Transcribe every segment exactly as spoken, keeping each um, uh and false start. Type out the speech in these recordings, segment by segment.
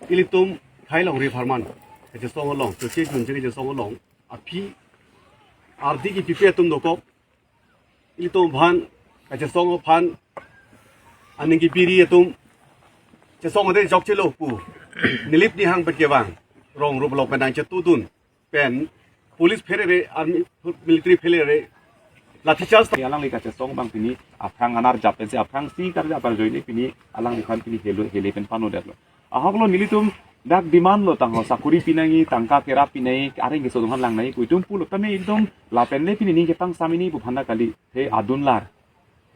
Ilitum Thailongri apharman kachesong along, Choche Jun kachesong along, aphi ardi kipipe atum dokok. Ilitum aphan, kachesong aphan aning kipiri atum, chesong ade jokchelo pu nilip nihang pen kevang rong rup along pen nangchetudun pen police pherere, army, military pherere, lathi charge. Alangli kachesong abang pini aphrang anar jap pensi aphrangsi karjap arjoine pini alangliphan pini helo hele pen panodetlo. Ahoklo, nelitum dak demand lo tangho, sakuri pinangji, tangka kerap pinangji, areng keso atum aphan langnangji pu itum pulo tame itum lapen le pini ning kepangsamji pu aphan ta kali. He adunlar.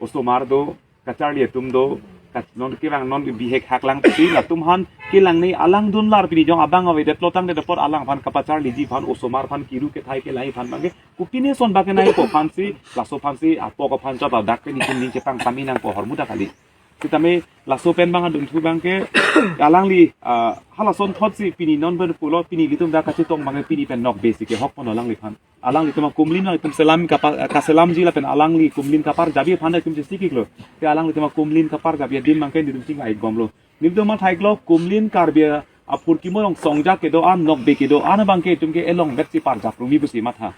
Osomar do, kacharli atum do, kach-, non kevang non bihek hak lang pusi latum aphan kelangnangji, alang dunlar, pini jong abang avedetlo tangdet apot alangphan kapacharliji aphan, osomar aphan kiru kethai kelangji aphan abangke kopine ason bak kenangpo aphansi, laso aphansi apok aphan chot ladak pen itum ning kepangsamji nangpo ahormu ta kali. Sitame laso pen abang adunthu abangke alangli, ah, halason thotsi pini non pen pulo, pini ilitum dak kachetong abangke pini pen nokbe si kehokpon alangliphan. Alanglitum akumlin alanglitum selam kapa-, kaselamji lapen alangli kumlin kaparjapji aphan itum chesikiklo. Te alanglitum akumlin kaparjapji adim abangke nelitum chingvaibomlo. Nelitum mathaiklo, kumlin Karbi aphurkimo along songja kedo-an, nokbe kedo-an abangke itum ke elongvetsi parjap rumi pusi matha.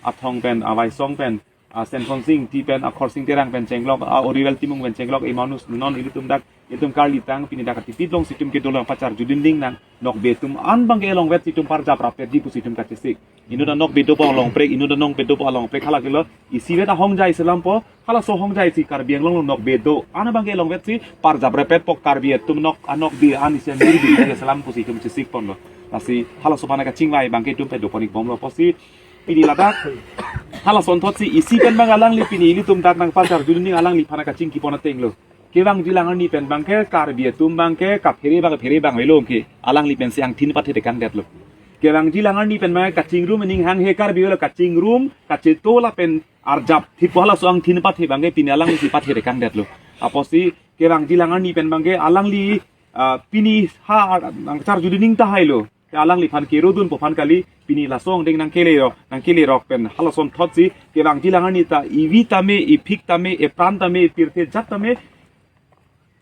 Athong pen, Awaisong pen, a, Senson Sing Ingti pen, Akhorsing Terang pen chenglok, a, Oriwel Timung pen chenglok, Emmanus non ilitum dak, itum karli tang pini dak katipit alongsi itum kedo along pacharjudun ding nang, nokbe atum an abangke elongvetsi itum parjap rapetji pusi itum kachesik. Inut anokbe dopo alongprek, inut anokbe dopo alongprek, halakelo isivet ahongjai selampo, halaso ahongjaisi Karbi Anglong along nokbe do-an abangke elongvetsi parjap rapetpo, Karbi atum nok anokbe an isi amirbi isi selam pusi itum chesikponlo. Lasi halaso aphan kachingvai abangke itum pen doponikbomlo pusi pini ladak halason thotsi isi pen abang alangli pini ilitum dak nangpacharjudun ding alangliphan kachingkipon atenglo. Kevangji alang arni pen abangke Karbi atum abangke kaphere abang phere abang avelo ke alangli pensi angthin pathe tekangdetlo. Kevangji alang arni pen abangke kachingrum, ining hanghe Karbi avelo, kachingrum, kacheto lapen arjap thippo halaso angthin pathe abangke pini alanglisi pathe tekangdetlo. Apotsi kevangji alang arni pen abangke alangli, ah, pini ha nangcharjudun ding tahailo. Te alangliphan kerodunpo aphan kali, pini laso angdeng nangkelerok, nangkelerok pen halason thotsi kevangji alang arni ta ivi tame, iphik tame, epran tame, epirthe jat tame,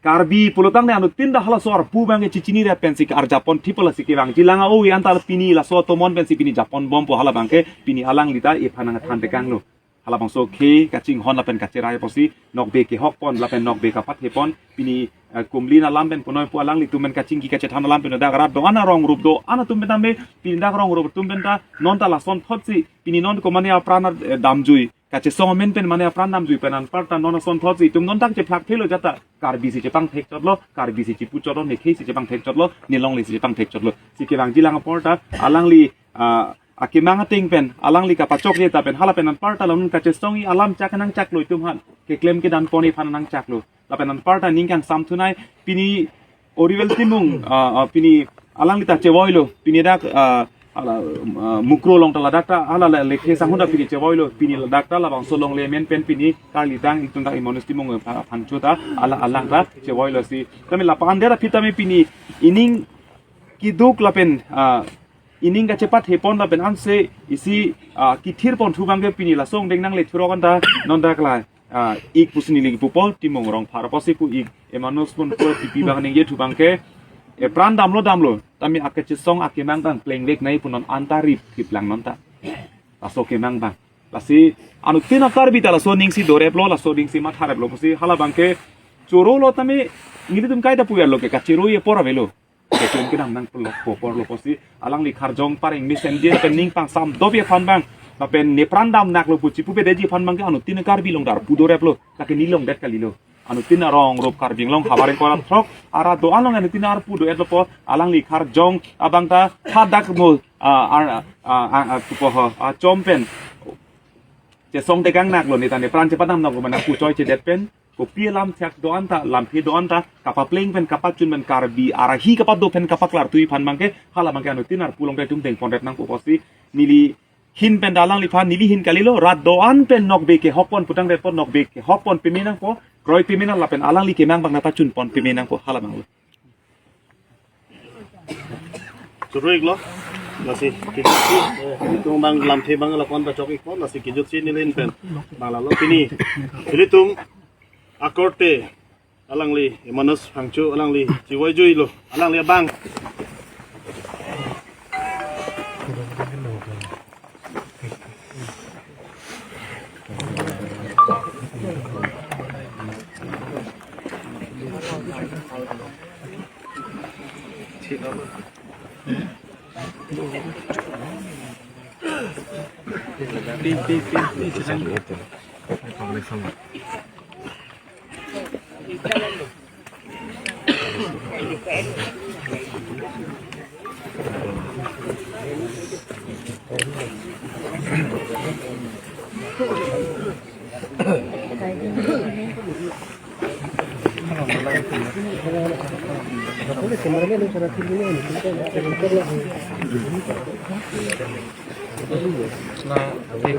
Karbi pulotangte anuttin ta halaso arpu abangke chechinirap pensi arjappon thippo, lasi kevangji alang a-oi anta pini laso atomon pensi pini japponbompo, hala abangke pini alangli ta ephan nangthan tekanglo. Halabangso ke kachinghon lapen kacherai apotsi nokbe kehokpon lapen nokbe kapathepon pini, eh, kumlin alam pen punoi pu alanglitum pen kachingki kachethan alam pen dak rat do-an arong rup do-an atum pen tame pini dak rong rup atum pen ta non ta lason thotsi pini non ko mane apran, eh, damjui, kachesong amen pen mane apran damjui pen anparta non ason thotsi itum non dak chephlak thelo jata Karbisi chepangthek chotlo, Karbisi chepu chotlo, nekhesi chepangthek chotlo, nelonglesi chepangthek chotlo. Si kevangji alang apor ta alangli, ah, akemang ateng pen alangli kapachokche ta pen hala pen anparta lamun kachesongji alam chak nangchaklo itum aphan, keklem kedanpon iphan nangchaklo. Lapen anparta ning kangsam thunei pini Oriwel Timung, ah, ah, pini alangli ta chevoilo, pini dak, ah, hala, ah, Mukro along ta ladak ta hala le-, lekhe sanghun ta pini chevoilo, pini ladak ta labangso alongle amen pen pini karli tang itum ta Emmanus Timung aphan, aphan chot ta ala alang ta chevoilo si. Tame lapu-an dera aphi tame pini ining kiduk lapen, ah, ining kachepathepon lapen anse isi, ah, kithirponthu abangke pini laso angdeng nanglethurok anta non dak la, ah, ik pusi neli pupo Timung Rongphar apotsi pu ik Emmanus pun pu tipi abang ningjethu abangke epran damlo damlo tame akechesong akemang abang plengveknei pu non anta rip thiplang non ta. Laso kemang abang. Lasi anuttin a-Karbi ta laso aningsi doreplo, laso aningsi mathareplo pusi hala abangke chorolo tame nelitum kaita puverlo ke kachoroi apor avelo. Keklem kedam nangpo apor lo pusi alangli karjong pareng mesenji pen ning pangsam dopi aphan abang, lapen nepran damnaklo pu chipupedeji aphan abangke anuttin Karbi along ta arpu doreplo, lake nelongdet kalilo. Anuttin arong rup Karbi Anglong havar ingkoi ra throk arat do-an along anuttin arpu do-etlo pu alangli karjong abang ta hadak mo, ah, ah, ah, ah, ah, pupo ho, ah, chom pen chesong tekangnaklo, ne ta nepran chepadamnaklo mane puchoi chedet pen kopi alam thak do-an ta, lamthe do-an ta kapapleng pen kapachun pen Karbi arahi kapado pen kapaklartui aphan abangke hala abangke anuttin arpu along ta itum dengpondet nangpo pusi neli hin pen ta alangliphan, neli hin kalilo, rat do-an pen nokbe kehokpon putangdet apot nokbe kehokpon peme nangpo, kroi peme nang lapen alangli kemang abang nangpachunpon peme nangpo hala abanglo. Choro-iklo, lasi kejutsi, eh, ilitum abang lamthe abang lapu-an ta chok-ikpo, lasi kejutsi neli ahin pen abang lalo pini. Ilitum akorte alangli, Emmanus Phangcho alangli chivoijuilo, alangli abang.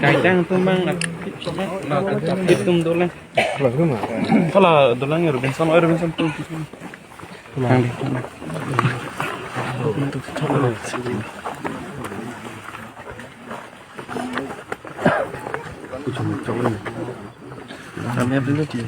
Kaitang atum abang, na, atum dolang. Hala dolang ya, Robinson, oh, Robinson atum. Kami apa dulu dia?